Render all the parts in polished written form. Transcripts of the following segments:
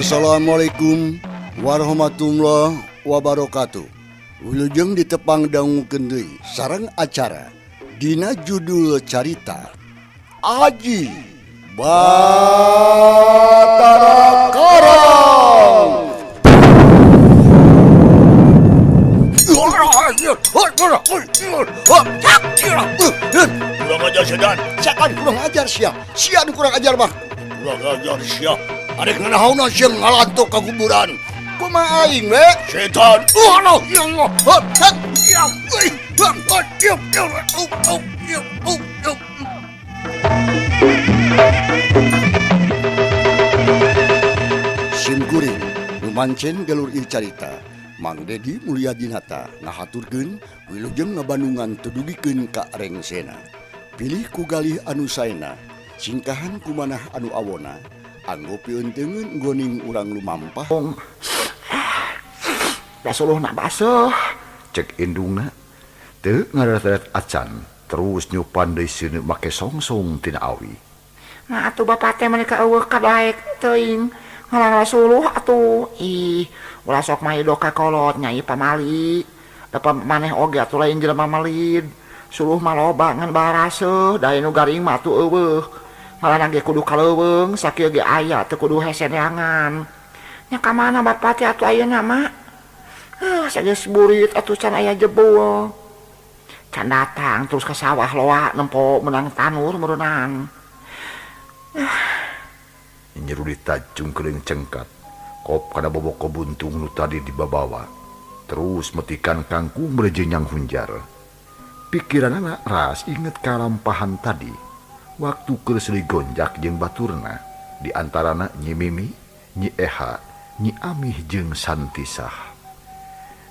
Assalamualaikum warahmatullahi wabarakatuh. Wilujeng ditepang dangukeun deui sareng acara dina judul carita Aji Batara Karang. Kurang ajar sedan. Siakan kurang ajar sia. Sia nu kurang ajar mah. Kurang ajar sia. Arek nganahauna sia ngalantok ka kuburan. Kumaha aing we? Setan. Allah ya Allah. Ya. Sim kuring lumancen galur ieu carita. Mang Dedi Mulyadinata ngahaturkeun wilujeng ngabandungan teu dugikeun ka rengsena. Pilih ku galih anu saena, singkahan ku manah anu awona, anggo pieunteuneun goning urang lumampah. Da suluhna baseuh, cek indungna. Teu ngareret acan, terus nyupan deui seuneu make songsong tina awi. Nah atuh bapak teh meni ka eueuh kadaek teuing ngalang suluh atuh. Ih, ulah sok maido ka kolot nyai pamali. Da maneh oge atuh lain jelema melid. Suluh mah loba ngan baraseuh, da nu garing mah atuh eueuh. Malah ge kudu ka leuweung, sakieu ge aya teu kudu hese neangan. Nya ka mana bapak teh atuh ayeuna mah? Sageus burit atuh can aya jebul. Can datang terus ka sawah loa nempo menang tanur meureunan. Nyi Rudita cungkeuleung cengkat, kop kana boboko buntung nu tadi dibabawa. Terus metikan kangkung berejenyang hunjar. Pikiranana ras inget kalampahan tadi. Waktu keur seuli gonjak jeung baturna, di antarana Nyi Mimi, Nyi Eha, Nyi Amih jeung Santisah.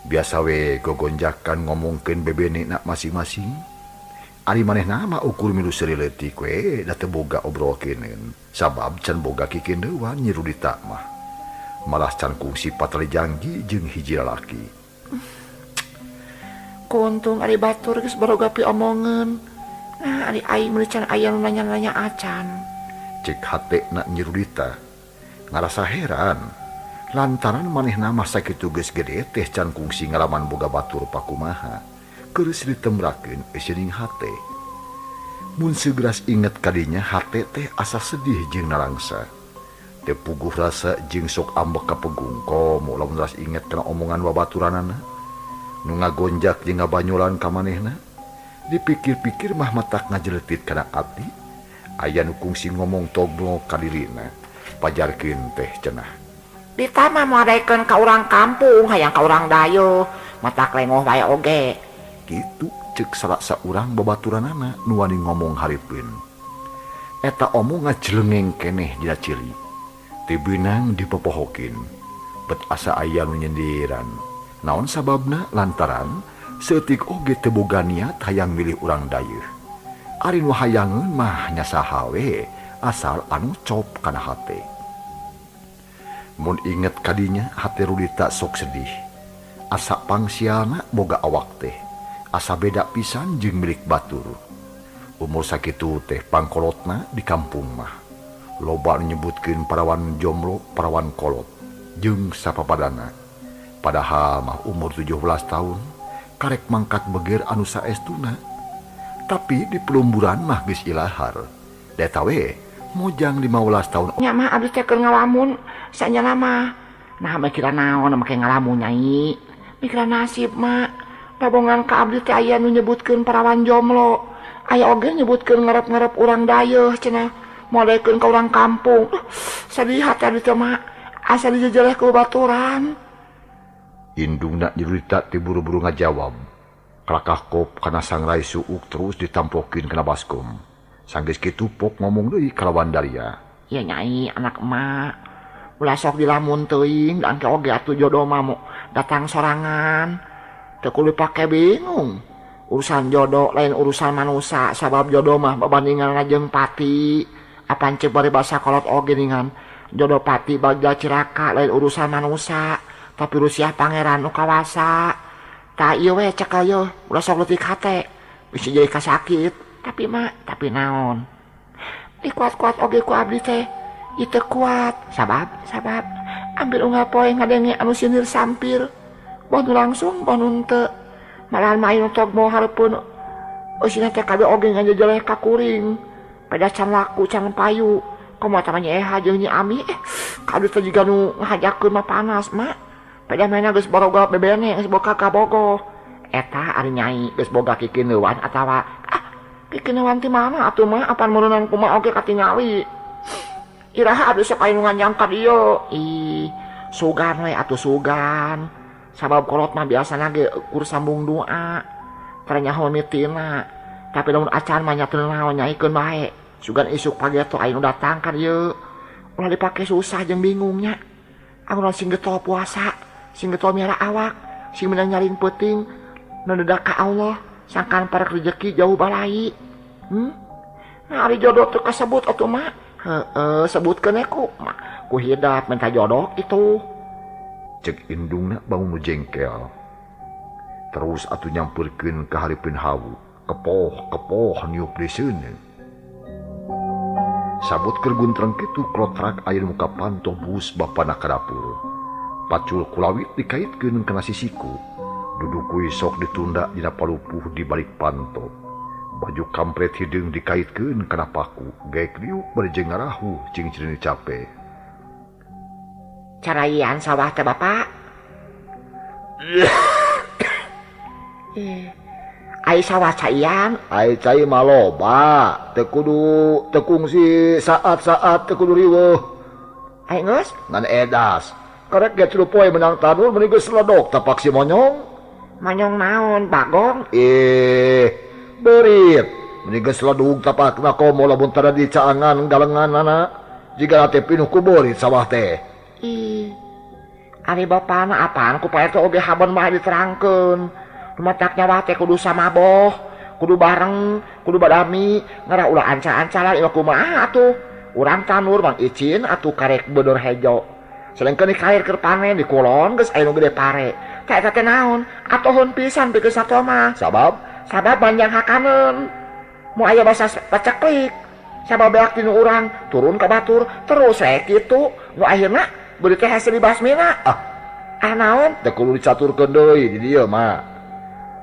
Biasa we gogonjakan ngomongkeun bebenena masing-masing. Ari manehna mah ukur milu seuri leutik we da teu boga obrolkeuneun. Sabab can boga kikindeuan Nyi Rudita mah. Malah can kungsi patali janji jeung hiji lalaki. Kuntung ari batur geus baroga piomongeun. Nah, ari aing meuni can aya nu nanya-nanya acan. Cek hatena Nyi Rudita ngarasa heran lantaran manehna mah sakitu geus gede teh can kungsi ngalaman boga batur pakumaha. Keureuh ditemrakeun euseuning hate. Mun seugeras inget kadinya hate teh asa sedih jeung nalangsa. Teu puguh rasa jeung sok ambek ka pegung komo lamun ras inget kana omongan babaturanana. Nu ngagonjak jeung ngabanyolan ka manehna. Dipikir-pikir mah matak ngajeletit kana ati. Aya nu kungsi ngomong toblok ka dirina. Pajarkeun teh cenah. Ditama moal daekeun ka urang kampung hayang ka urang dayeuh, matak lengoh wae oge. Kitu cek salah saurang babaturanana nu wani ngomong hareupeun. Eta omong ngajelengeng keneh dina cili. Teu beunang dipopohokeun. Bet asa aya nu nyindiran. Naon sababna lantaran saeutik oge teu boga niat hayang milih urang dayeuh. Ari nu hayangeun mah nya saha we asal anu cop kana hate. Mun inget kadinya hate Rudita sok sedih. Asa pangsialna boga awak teh. Asa beda pisan jeung milik batur. Umur sakitu teh pangkolotna di kampung mah. Loba nu nyebutkeun parawan jomblo, parawan kolot jeung sapapadana. Padahal mah umur 17 tahun karek mangkat beger anu saestuna. Tapi di pelumburan mah geus ilahar. Da eta we mojang 15 tahun. Nya mah abdi teh keur ngalamun sanyana mah. Nah mikiran naon make ngalamun nyai. Mikiran nasib mah. Babongan ka abdi teh aya nu nyebutkeun parawan jomblo. Aya oge nyebutkeun ngarep-ngarep urang dayeuh cenah. Moal daekeun ka urang kampung. Sedih hati abdi teh mah. Asa dijejeleh ku baturan. Indungna Nyi Rudita teh buru-buru ngajawab. Kalakah kop kana sangrai suuk terus ditampokeun kana baskom. Sanggeus kitu pok ngomong deui kalawan daria. Ya nyai anak emak. Ulah sok dilamun teuing da engke oge atuh jodoh mah mo datang sorangan. Teu kudu pake bingung. Urusan jodoh lain urusan manusa, sabab jodoh mah babandingan jeung pati. Apan ceuk bari basa kolot oge ningan. Jodoh pati bagja ciraka lain urusan manusa, tapi rusiah pangeran nu kawasa. Tah ieu we cekel yeuh, ulah sok leutik hate. Bisa jadi kasakit, tapi mah tapi naon. Dikuat-kuat oge ku abdi teh, ieu teu kuat. Sabab Hampir unggal poe ngadenge anu sinir sampir. Boh nu langsung boh nu henteu. Malahan mah anu tog moal hareupeun eusina teh kabeh oge ngajejeleh ka kuring. Pada can laku can payu. Komo tah Nyi Eha jeung Nyi Ami kadu teh jiga nu ngahajakeun mah panas mak. Pada mainna geus baroga bebene geus boga ka bogoh. Eta ari nyai geus boga kikineuan atawa kikineuan ti mana atuh mah apan meureunang kumaha oge katingali. Iraha abdi sok aya nu nganjang ka dieu. Ih, sugan we atuh sugan. Sabab kolot mah biasana ge kur sambung doa. Tara nyaho mitina. Tapi lamun acan mah nya teu naon nyaikeun bae. Sugan isuk pageto aya nu datang ka dieu. Ulah dipake susah jeung bingungnya. Anu sing getol puasa, sing getol miara awak, sing menang nyaring peuting, nu dedak ka Allah, sangkan parek rejeki jauh balai. Nah, ari jodoh teu kasebut atuh mah. Heeh, sebutkeun ku ku hidap minta jodoh itu. Cek indungna bangun nu jengkel. Terus atuh nyampeurkeun ka hareupeun hawu, kepoh-kepoh niup deseuna. Sabut keur guntreng kitu klotrak aya muka panto bus bapana ka dapur. Pacul kulawit dikaitkeun kana sisiku. Duduk kuy sok ditunda dina palupuh di balik panto. Baju kampret hideung dikaitkeun kana paku. Gaek liuk bari jeung ngarahu cing cirini cape. Caraian sawah teh bapak. Ai sawah caian, ai cai mah loba, teu kudu teu kungsi saat-saat teu kudu riweuh. Ai geus ngan edas. Karek ge tilu poe menang tanur meuni geus ledok tapak si monyong. Monyong naon bagong? Beurit. Meuni geus ledug tapakna komo lamun tara dicaangan galenganana. Jiga teh pinuh ku beurit sawah teh. Ih. Ari bapana apaan ku Pak RT oge haben mah diterangkeun. Matak nyawa teh kudu samaboh, kudu bareng, kudu badami, ngarah ulah ancal-ancalan ieu kumaha atuh. Urang tanur Mang Icin atuh karek bedor hejo. Selengkeun kair keur panen di kulon geus aya nu gede pare. Tah eta teh naon? Atohun pisan pikeun sato mah. Sabab sabab banjang hakaneun. Mu aya basa paceklik. Sabab beak tinu urang turun ka batur terus we kitu. Nu akhirna beurit teh hasil dibasmina. Ah naon? Teh kudu dicaturkeun deui di dieu mah.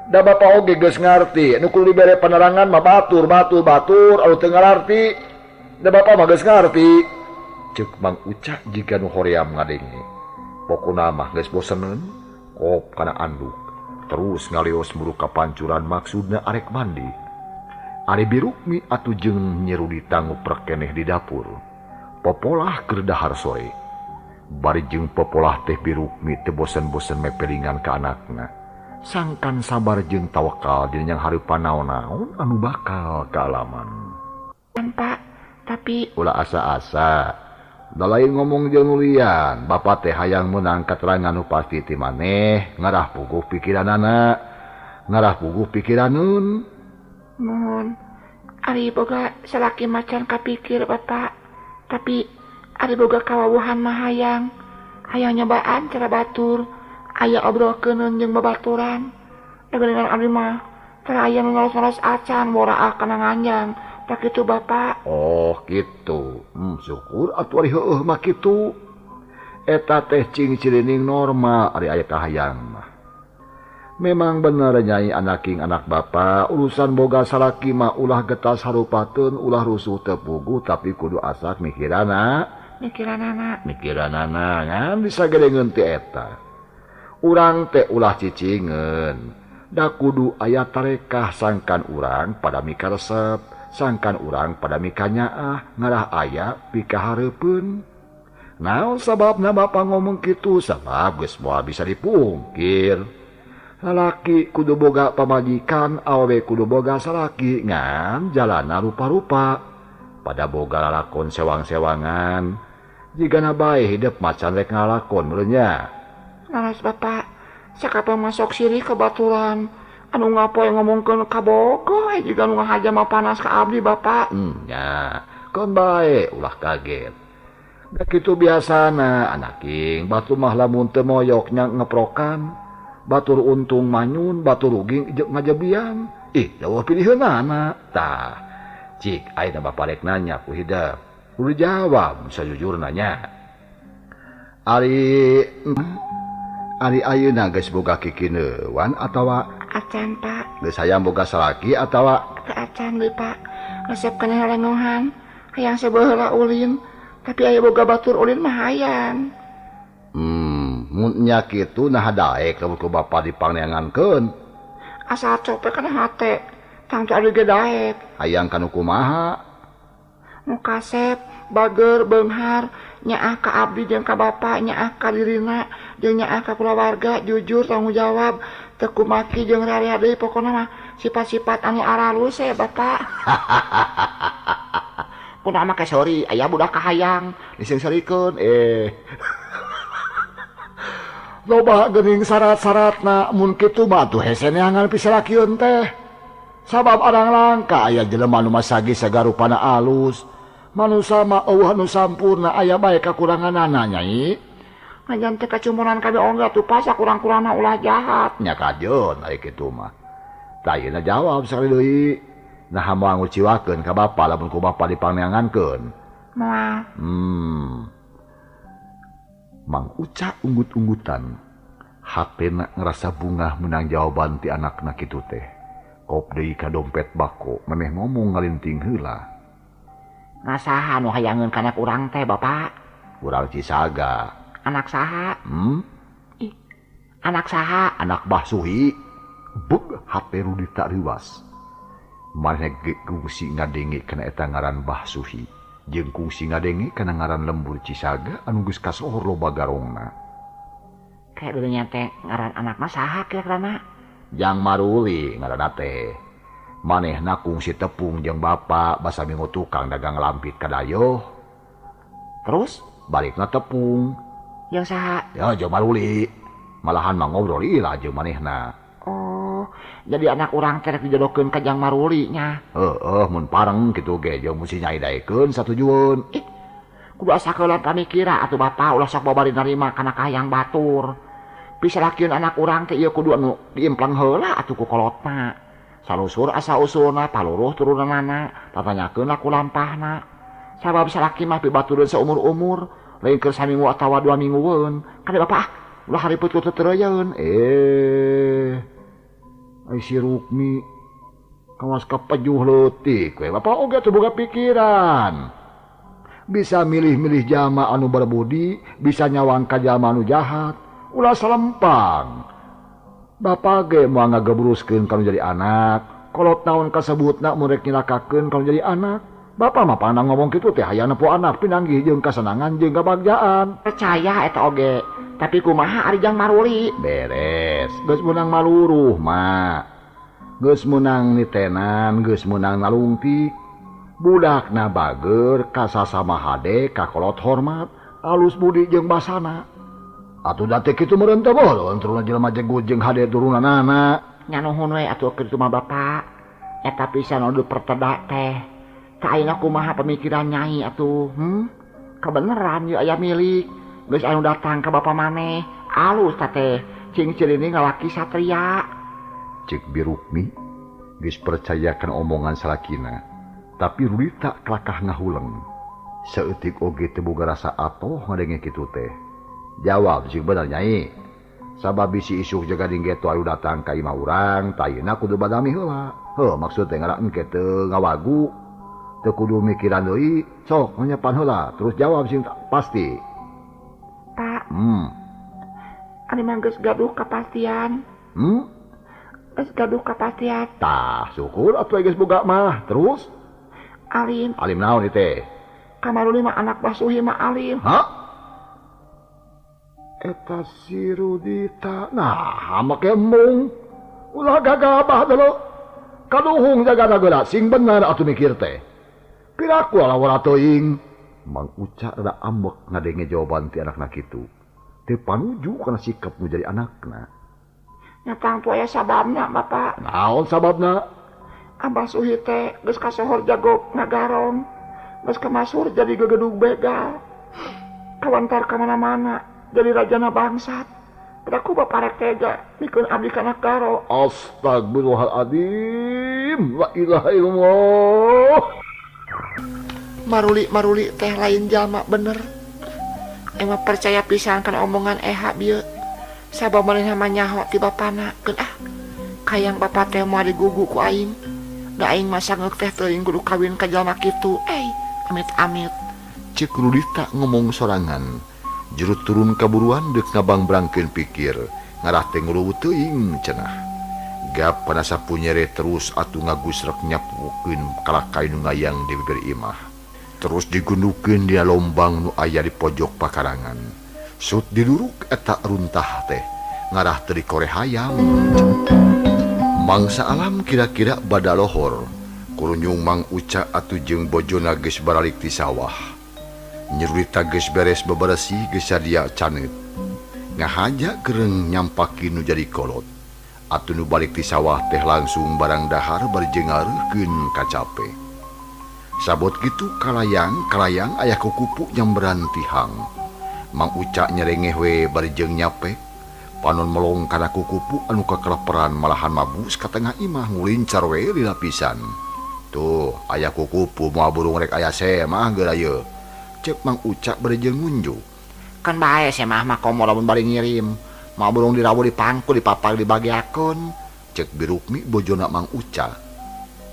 Da bapa oge geus ngarti, nu kudu dibere penerangan mah batur batur batur anu teu ngarti. Da bapa mah geus ngarti. Ceuk Mang Uca jiga nu hoream ngadenge. Pokona mah geus boseneun, kop kana anduk. Terus ngalios muru ka pancuran maksudna arek mandi. Ari Birukmi atuh jeung Nyi Rudita nguprek keneh di dapur. Popolah keur dahar sore. Bari jeung popolah teh Birukmi teu bosen-bosen mepelingan ka anakna. Sangkan sabar jeung tawakal dina yang hareupan naon-naon anu bakal kaalaman. Pak, tapi ulah asa-asa. Da lain ngomong jeung nulian, bapa teh hayang meunang katerangan nu pasti ti maneh, ngarah puguh pikiranana, ngarah puguh pikiraneun. Nuhun. Ari boga salaki macan kapikir bapak, tapi ari boga kawawuhan mah hayang. Hayang nyobaan cara batur. Aya obrolkeun jeung babaturan. Dageungan abdi mah tara aya nu ngaros-ngaros acan boraah kana nganjang. Tak kitu bapak. Oh kitu. Syukur atuh ari heueuh mah kitu. Eta teh cing cirining normal ari aya kahayang mah. Memang bener nyai anaking anak bapak urusan boga salaki mah ulah getas harupateun ulah rusuh teu puguh tapi kudu asak mikirana. Mikiranana. Mikiranana ngan disagedengeun ti eta. Urang teh ulah cicingeun. Da kudu aya tarekah sangkan urang pada mikaresep, sangkan urang pada mikanyaah ngarah aya pikahareupeun. Naon sababna bapa ngomong kitu? Sabab geus moal bisa dipungkir. Lalaki kudu boga pamajikan, awewe kudu boga salaki, ngan jalana rupa-rupa. Pada boga lalakon sewang-sewangan. Jigana bae hidep macan rek ngalakon meureun nya. Laras bapak, sakapa masuk siri ke baturan. Anu ngapoe ngomongkeun ka bogoh, jiga nu ngahaja mah panas ka abdi bapak. Nya, keun bae ulah kaget. Da kitu biasana anaking, batur mah lamun teu moyok nya ngeprokan, batur untung manyun, batur rugi ngajebian. Ih, jauh piliheunana. Tah, cik ayeuna bapak rek nanya ku hidep. Kudu jawab sajujurna nya. Ari Ari ayeuna geus boga kikineuan atawa acan Pak? Geus hayang boga salaki atawa teu acan deui Pak. Resep kana lengohan, hayang sabaheula ulin, tapi aya boga batur ulin mah hayang. Mun nya kitu nah daek lamun ku bapa dipangneangankeun. Asa copek kana hate, tangtu abdi ge daek. Hayang kanu kumaha? Nu kasep, bager, beunghar, nyaah ka abdi jeung ka bapa, nyaah ka dirina, jeung nyaah ka kulawarga, jujur, tanggung jawab, teu kumaki jeung rarea deui pokona mah sifat-sifat anu aralus we Bapak. Kunaon make seuri, aya budak kahayang, diseung-seurikeun Loba geuning syarat-syaratna mun kitu mah atuh hese neangan pisalakieun teh. Sabab arang langka aya jelema nu masagi sagarupana alus. Manusa mah eueuh nu sampurna aya bae kakuranganana nyai. Najan teh kacumuran kami oge atuh pas sakurang-kurangna ulah jahat. Nya kajeun ari kitu mah. Tah ayeuna jawab sakali deui. Naha moal nguciwakeun ka bapa lamun ku bapa dipangneangankeun. Moal. Mang Uca unggut-unggutan. Hatena ngerasa bungah menang jawaban ti anakna kitu teh. Kop deui ka dompet bako memeh ngomong ngalinting heula. Ngasaha nu hayangeun ka anak urang teh Bapak? Urang Cisaga. Anak saha? Ih, anak saha? Anak Bah Suhi. Beg hate Rudita riwas. Maneh ge kungsi ngadenge kana eta ngaran Bah Suhi. Jeung kungsi ngadenge kana ngaran lembur Cisaga anu geus kasohor loba garongna. Kayak dulunya teh ngaran anakna saha kira-kirana? Jang Maruli ngaranna teh. Manehna kungsi tepung jeung bapa basa minggu tukang dagang lampit ka dayoh. Terus balikna tepung. Jeung saha? Ya jeung Maruli. Malahan mah ngobrol ilah jeung manehna. Oh, jadi anak urang teh rek dijodohkeun ka Jang Maruli nya. Heeh, mun pareng kitu ge jeung mesti nyai daekeun satujueun. Ih, kudu asa keulan pamikira atuh bapa ulah sok babari narima kana kahayang batur. Pisalakieun anak urang teh ieu kudu anu diimplang heula atuh ku kolotna. Salusur asa usulna paluruh turunanana, tatanyakeun ku lampahna. Sabab salaki mah pibatureun saumur-umur, lain keur saminggu atawa 2 minggueun. Kade bapak ah, ulah hariput ku teu-teureun. Ai si Rukmi kawas kapejuh leutik we. Bapak oge teu boga pikiran. Bisa milih-milih jalma anu berbudi, bisa nyawang ka jalma anu jahat. Ulah salempang. Bapak ge moal ngagebruskeun kanu jadi anak. Kolot naon kasebutna mun rek nyilakakeun kanu jadi anak. Bapak mah pandang ngomong kitu teh hayang nempo anak pinanggih jeung kasenangan jeung kabagjaan. Percaya eta oge. Tapi kumaha ari Jang Maruli? Beres, geus meunang maluruh mah. Geus meunang nitenan, geus meunang nalungtik. Budakna bager, kasasama hade, kakolot hormat, alus budi jeung basana. Atuh da teh kitu meureun teh bohong turunna jelema jegut jeung hade turunanana. Nya nuhun we atuh kitu mah Bapak. Eta pisan anu perteda teh. Tah ayeuna kumaha pemikiran nyai atuh? Kabeneran ieu aya milik. Geus anu datang ka bapa maneh, alus ta teh, cing cirini ngalaki satria. Cek Birukmi geus percayakan omongan salakina, tapi Rudita kelakah ngahuleng. Saeutik oge teu boga rasa atoh ngadenge kitu teh. Jawab sing bener nyai. Sabab bisi isuk jaga dinggeto anu datang ka imah urang, tah ayeuna kudu badami heula. Heuh maksud teh ngaran engke teu ngawagu, teu kudu mikiran deui, sok nyepan heula, terus jawab sing pasti. Pak. Ari mah geus gaduh kapastian. Geus gaduh kapastian. Tah, syukur atuh geus boga mah. Terus Alim. Alim naon ieu teh? Ka Maruli mah anak Basuhi mah alim. Hah? Eta si Rudita. Nah, make embung. Ulah gagabah deuleu. Kaduhung jaga geura sing bener atuh mikir teh. Piraku ala teuing. Mang Uca rada ambek ngadenge jawaban ti anakna kitu. Teu panuju kana sikap nu jadi anakna. Nya tangtu aya sababna, Bapak. Naon sababna? Abah Suhi teh geus kasohor jago ngagarong. Geus kamasur jadi gegedug begal. Kawantar ka mana-mana jadi rajana bangsat. Piraku bapak rek tega mikeun abdi kana garo. Astagfirullahaladzim. La ilaha illallah. Maruli teh lain jalma bener. Emang percaya pisan kana omongan Eha bieu. Sabab manehna mah nyaho ti bapana keun ah. Kayang bapa teh moal digugu ku aing. Da aing mah sangeuk teh teuing kudu kawin ka jalma kitu. Ei, amit-amit. Cek Rudita ngomong sorangan. Jero turun kaburuan deuk ngabangbrangkeun pikir, ngarah teh nguluwut teuing cenah. Gap kana sapu nyere terus atuh ngagusrek nyapukeun kalakai nu ngayang di bibir imah. Terus digundukeun dina lombang nu aya di pojok pakarangan. Sut diduruk eta runtah teh, ngarah teu dikore hayam. Mangsa alam kira-kira bada lohor, kurunyung Mang Uca atuh jeung bojona geus baralik ti sawah. Nyi Rudita geus beres beberesih geus sadia caneut. Ngahaja gereng nyampaki nu jadi kolot. Atuh nu balik ti sawah teh langsung barang dahar bari jeung ngareuhkeun kacape. Sabot kitu kalayang-kalayang aya kukupu nyamberan tihang. Mang Uca nyerengeh we bari jeung nyapek. Panon melong kana kukupu anu kakeleperan malahan mabus ka tengah imah ngulincar we lila pisan. Tuh, aya kukupu moal burung rek aya semah geura yeuh. Cek Mang Uca bari jeung ngunjuk. Kan bae semah mah komo lamun bari ngirim. Moal burung dirawu dipangku dipapag dibageakeun. Cek Birukmi bojona Mang Uca.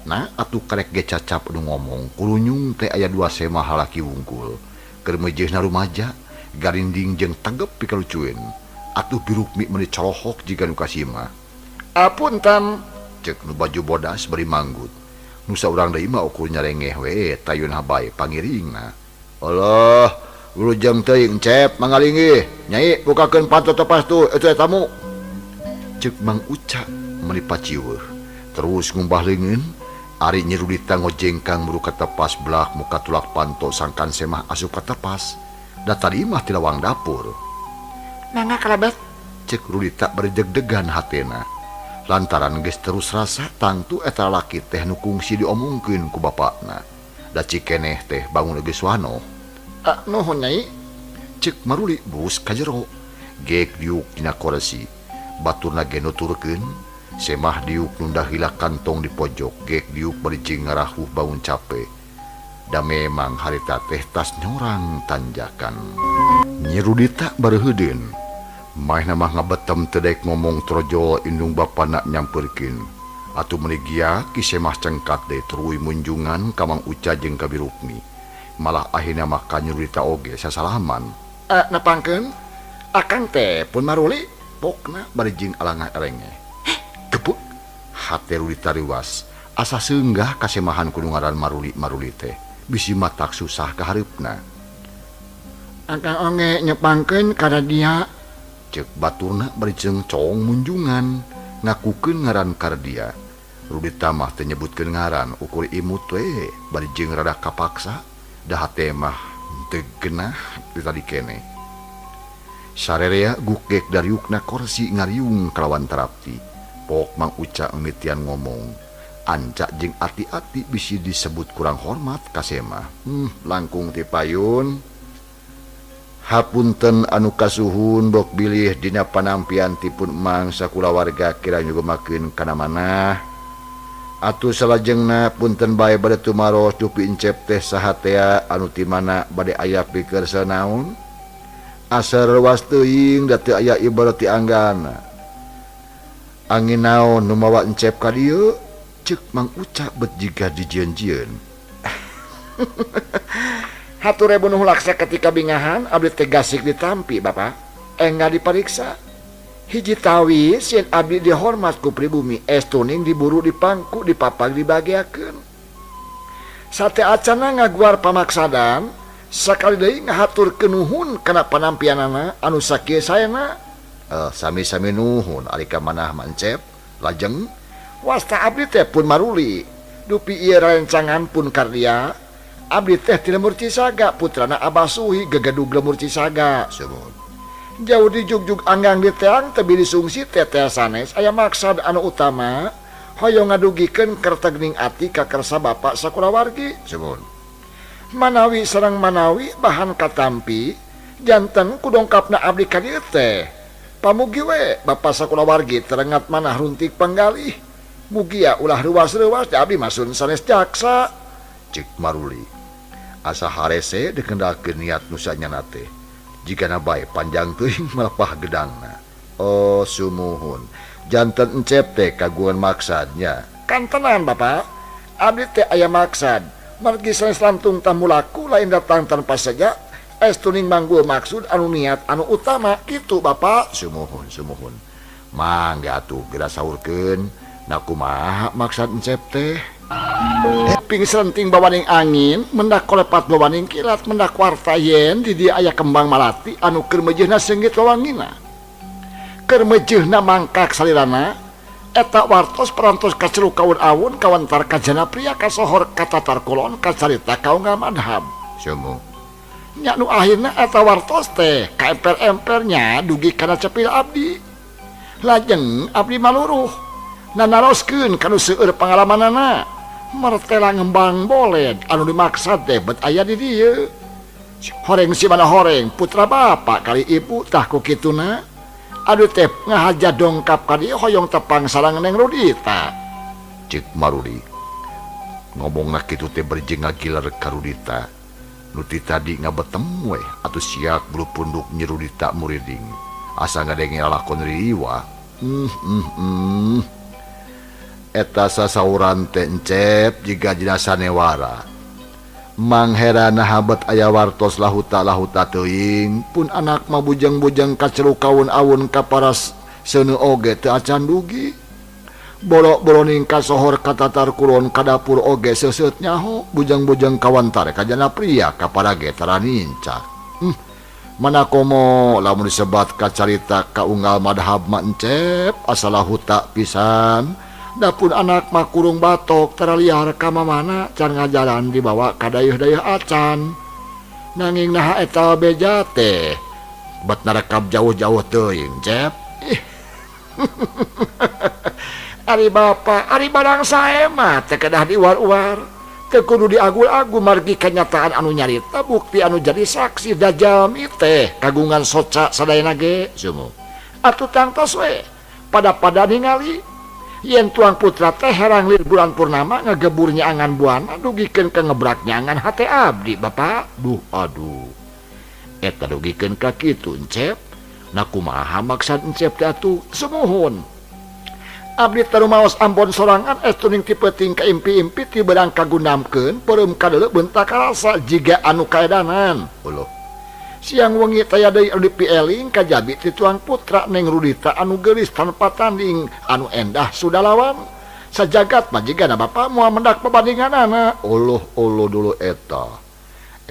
Nah atuh karek ge cacap nu ngomong kurunyung teh aya dua semah lalaki wungkul. Keur meujeuhna rumaja, garinding jeung tegep pikalucueun. Atuh Birukmi meuni colohok jiga nu kasima. Apunten, cek nu baju bodas bari manggut. Nu saurang deui mah ukur nyarengeh we tayun habae pangiringna. Alah, wilujeng teuing Cep mangalinggih. Nyai bukakeun panto tepas tuh eta tamu. Cek Mang Uca meuni paciweuh. Terus ngumbah leungeun, ari Nyi Rudita ngojengkang muru ka tepas belak muka tulak panto sangkan semah asup ka tepas. Da tadi mah ti lawang dapur. Mangga kalebet. Cek Rudita bari deg-degan hatena. Lantaran geus terus rasa tangtu eta lalaki teh nu kungsi diomongkeun ku bapakna. Da cikeneh teh bangun geus wanoh. Nuhun Nyai. Cek Maruli bus ka jero. Gek diuk dina koresi. Baturna ge nuturkeun. Semah diuk nunda heula kantong di pojok. Gek diuk bari jeung ngarahuh bangun cape. Da memang harita teh tas nyorang tanjakan. Nyi Rudita bareuheudeun. Maehna mah ngabetem teu daek ngomong trojol indung bapana nyampeurkeun. Atuh meuni giat ki semah cengkat deui tuluy munjungan ka Mang Uca jeung ka Birukmi. Malah akhirna mah ka Nyi Rudita oge sasalaman. Nepangkeun akang teh pun Maruli pokna bari jeung alangah elengeh. Gebuk hate Rudita riwas. Asa seunggah kasemahan ku nu ngaran Maruli Maruli teh. Bisi matak susah ka hareupna. Akang oge nyepangkeun ka dia. Cek baturna bari jeung coong munjungan ngakukeun ngaran Kardia. Rudita mah teu nyebutkeun ngaran ukur imut we bari jeung rada kapaksa da hate mah teu genah ti tadi keneh. Sarerea gukgek dariukna korsi ngariung kalawan tarapti. Pok Mang Uca mimitian ngomong. Anca jeung ati-ati bisi disebut kurang hormat ka semah. Langkung ti payun. Hapunten anu kasuhun bok bilih dina panampian tipun emang sakulawarga kira nyugemakeun kana manah. Atuh salajengna punten bae bade tumaros dupi encep teh saha tea anu ti mana bade aya pikeursa naon. Asa rewas teuing da teu aya ibarat ti anggana. Angin naon nu mawa encep ka dieu? Ceuk Mang Uca bet jiga dijieun-jieun. Hatur ribu nuhun laksa ketika bingahan abdi teh gasik ditampi Bapak. Enggal dipariksa. Hiji tawis yen abdi dihormat ku pribumi estuning diburu dipangku dipapag dibageakeun. Sate acana ngaguar pamaksadan sakali deui ngahaturkeun nuhun kana panampianana anu sakieu saena. Sami-sami nuhun ari ka manah mah encep lajeng wasta abdi teh pun Maruli dupi ieu rencangan pun Kardia. Abdi teh ti Lemur Cisaga putrana Abah Suhi gegedug Lemur Cisaga. Sumut. Jauh dijugjug anggang di teang tebi disungsi teteh sanes aya maksad anu utama hoyong ngadugikeun kertegning ati ka kersa bapak sakulawargi. Sumut. Manawi sareng manawi bahan katampi janten kudongkapna abdi ka dieu teh. Pamugi we bapak sakulawargi terengat manah runtik panggalih. Mugia ulah ruas-ruas da abdi masun sanes jaksa. Cek Maruli. Asa harese dikendalkeun niat nu sanyana teh. Jigana bae panjang teuing malapah gedangna. Oh sumuhun. Janten Encep teh kagungan maksadnya. Kantenan Bapak, abdi teh aya maksad. Margi sanes lantung tamulaku lain datang tanpa saja. Estuning manggul maksud anu niat anu utama kitu Bapak. Sumuhun sumuhun. Mangga atuh geura saurkeun. Na kumaha maksad Encep teh? Ping selenting bawaning angin, mendak kolepat bawaning kilat, mendak warta yen di dieu aya kembang malati anu keur meujeuhna seungit wawangina. Keur meujeuhna mangkak salirana, eta wartos parantos kaceluk kaun-awun kawantar kajana pria kasohor katatar kulon kacarita kaunggal madhab. Sumuh. Nya nu akhirna eta wartos teh kaemper-empernya dugi kana cepil abdi. Lajeng abdi maluruh nanaroskeun kanu seueur pangalamanana. Martela ngembang boled anu dimaksad teh bet aya di dieu. Horeng si mana horeng putra bapak kali ibu tah ku kituna. Aduh teh ngahaja dongkap ka dieu hoyong tepang sareng Neng Rudita. Cek Maruli. Ngomongna kitu teh berjeng ngagiler ka Rudita. Nu ti tadi ngabetem weh atuh siak bulu punduk Nyi Rudita muriding. Asa ngadenge lalakon riwa. Eta sasauran teh Encep jiga dina sanewara. Mang herana habet aya wartos lahuta-lahuta teuing pun anak mah bujang-bujang kaceluk kaun-awun ka paras seuneu oge teu acan dugi. Borok-boroning kasohor katatar kulon ka dapur oge seuseut nyaho bujang-bujang kawantar kajana pria ka parage tara nincak. Mana komo lamun disebat kacarita kaunggal madhab mah Encep asa lahuta pisan. Dapun anak mah kurung batok tara liar ka mamana can ngajaran dibawa ka dayeuh-dayeuh acan. Nanging naha eta beja teh bet narekap jauh-jauh teuing Cep. Ari bapa, ari barang sae mah teu kedah diuar-uar. Teu kudu diagu-agu margi kanyataan anu nyarita bukti anu jadi saksi da jalmi teh kagungan soca sadayana ge. Sumuh. Atuh tangtos we pada-pada ningali yen tuang putra teh herang lir bulan purnama ngegebur nyaangan buana dugikeun ka ngebrak nyaangan hate abdi Bapak. Duh aduh. Eta dugikeun ka kitu Encep. Na kumaha maksad Encep teh atuh? Sumuhun. Abdi tarumaos ampon sorangan estuning ti peuting ka impi-impi ti beurang kagundamkeun peureum kadeuleu beunta karasa jiga anu kaedanan. Uluh. Siang wengi taya deui anu dipieling kajabi ti tuang putra Neng Rudita anu geulis tanpa tanding anu endah sudalawan. Sajagat mah jigana bapa moal mendak pabandinganana. Uluh uluh dulu eta.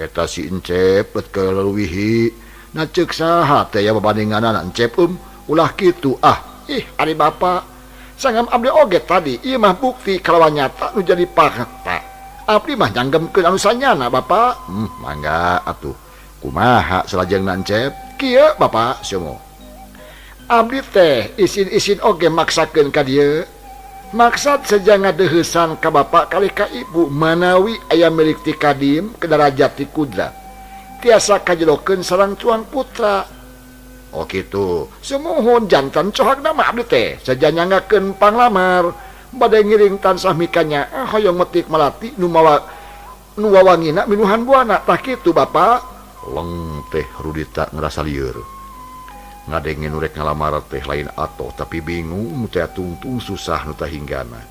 Eta si Encep bet kaleuwihi. Na ceuk saha teh ya babandinganana Encep ulah kitu ah. Ih ari bapa sangam abdi oge tadi ieu mah bukti kalawan nyata nu jadi fakta. Abdi mah nyanggemkeun anu sanyana bapa. Mangga atuh. Kumaha salajengna Encep? Kieu Bapak Sumuh. Abdi teh isin-isin oge maksakeun ka dieu. Maksad seja ngadeuheusan ka bapak kali ka ibu manawi aya milik ti kadim ke darajat ti kudrat. Tiasa kajelokeun sareng tuang putra. Oh kitu. Sumuhun jantan cohakna mah abdi teh seja nyanggakeun panglamar. Bade ngiring tansah mikanya hoyong metik malati nu mawa nu wawangina minuhan buana tah kitu Bapak. Leng teh Rudita ngerasa lieur. Ngadenge nu rek ngalamar teh lain atoh tapi bingung teh tungtung susah nu tahinggana.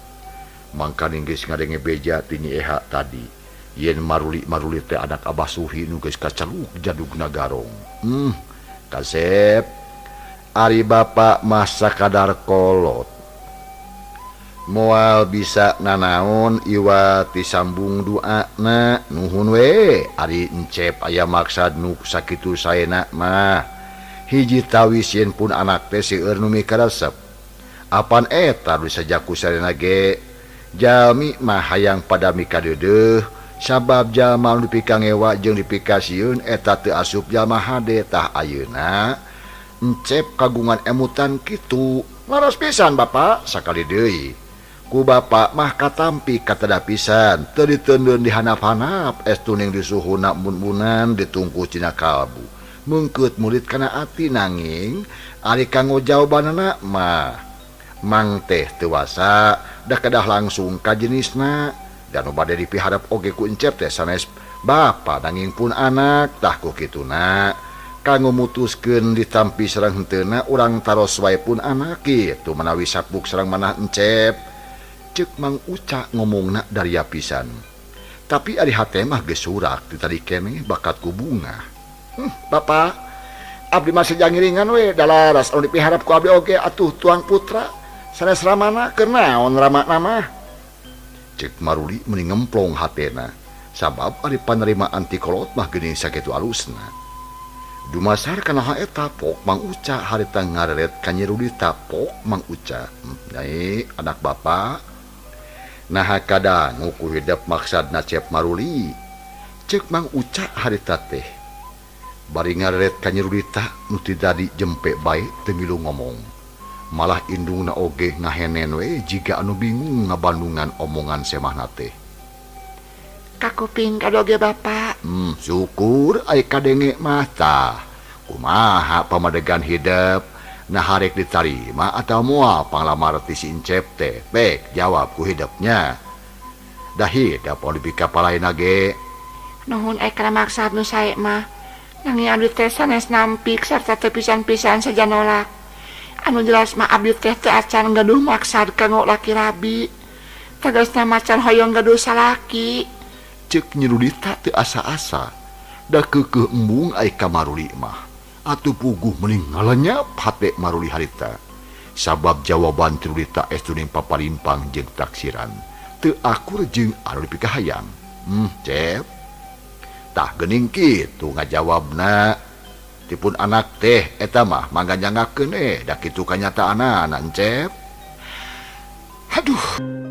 Mangkaning geus ngadenge beja ti Nyi Eha tadi. Yen maruli-maruli teh anak Abah Suhi nu geus kaceluk jadugna garong. Kasep. Ari bapa mah sakadar kolot. Moal bisa nanaon iwa tisambung doana nuhun we ari Encep aya maksad nu sakitu saena mah. Hiji tawis yen pun anak teh seueur nu mikaresep. Apan eta nu sajaku sarena ge jalmi mah hayang pada mikadeudeuh sabab jalma nu dipikangewa jeung dipikasieun eta teu asup jalma hade tah ayeuna Encep kagungan emutan kitu. Laras pisan Bapak sakali deui. Ku bapak mah katampi katada pisan teu diteundeun dihanap-hanap estuning disuhuna mun-munan ditungku cina kalbu mengkeut murid kana ati nanging ari kanggo jawabanana mah mang teh teu wasa da kedah langsung ka jenisna dan nu bade dipiharep oge ku Encep teh sanes bapa nanging pun anak tah ku kituna Kanggo mutuskeun ditampi sareng henteuna urang taros wae pun anak kitu manawi sapuk sareng manah encep. Ceuk Mang Uca ngomongna daria pisan. Tapi ari hate mah geus surak ti tadi keneh bakat ku bungah. Bapak, abdi mah seja ngiringan we dalaras anu dipiharap ku abdi oge atuh tuang putra sanes ramana keur naon ramana mah. Ceuk Maruli meuni ngemplong hatena sabab ari panerimaan ti kolot mah geuning sakitu alusna. Dumasar kana hal eta pok Mang Uca harita ngareret ka Nyi Rudita pok Mang Uca. Nyai anak bapak naha kadangu ku hidep maksadna Cep Maruli. Ceuk Mang Uca harita teh. Bari ngareret ka Nyi Rudita nu ti tadi jempe bae teu milu ngomong. Malah indungna oge ngahenen we jiga anu bingung ngabandungan omongan semahna teh. Kakuping kadoge Bapak. Syukur ai kadenge mah tah. Kumaha pamadegan hidep? Nah harek ditarima atau moal panglamar ti si Encep teh? Bek jawab ku hidepnya. Dah hidep anu dipikapalaena ge. Nuhun ai kana maksad nu sae mah. Nanging abdi teh sanes nampik sarta teu pisan-pisan saja nolak. Anu jelas mah abdi teh teu acan gaduh maksad kanggo laki rabi. Tegasna macan hoyong gaduh salaki. Ceuk Nyi Rudita teu asa-asa. Da keukeuh embung ai ka Maruli mah. Atuh puguh meuning ngalenyap hate Maruli harita. Sabab jawaban ti Rudita estu ning paparimpang jeung taksiran. Teu akur jeung anu dipikahayang. Cep. Tah geuning kitu ngajawabna. Tipun anak teh eta mah mangganjangakeun da kitu kanyataanana Encep. Aduh.